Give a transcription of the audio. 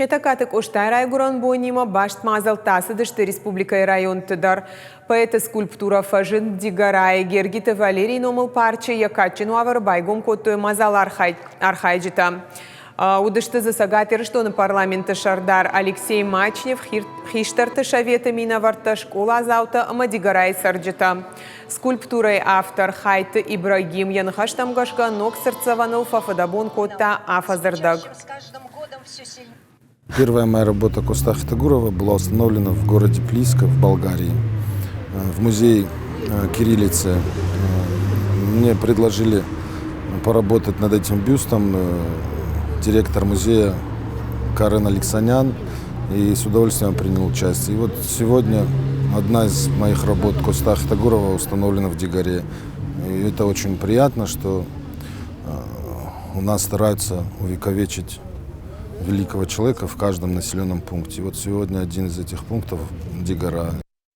Хетӕгкаты Къостайы райгуырӕн бонимӕ баст мадзӕлттӕ ацыдысты республикӕйы районты дӕр. Поэты скульптурӕ фӕзынд Дигорайы Гергиты Валерийы номыл парчы йӕ кадджын уавӕры байгом кодтой мадзалы архайджытӕ. Уыдысты дзы Цӕгат Ирыстоны парламенты сӕрдар Алексей Мачнев, хистӕрты советы минӕвӕрттӕ, скъоладзаутӕ ӕмӕ Дигорайы цӕрджытӕ. Скульптурӕйы автор Хайты Ибрагим йӕ ныхӕстӕм гӕсгӕ ног цыртдзӕвӕныл фӕфыдӕбон кодта афӕдзы рдӕг. Первая моя работа Коста Хетагурова была установлена в городе Плиска в Болгарии, в музее кириллицы. Мне предложили поработать над этим бюстом директор музея Карен Алексанян, и с удовольствием принял участие. И вот сегодня одна из моих работ Коста Хетагурова установлена в Дигаре. И это очень приятно, что у нас стараются увековечить великого человека в каждом населенном пункте. И вот сегодня один из этих пунктов – Дигора.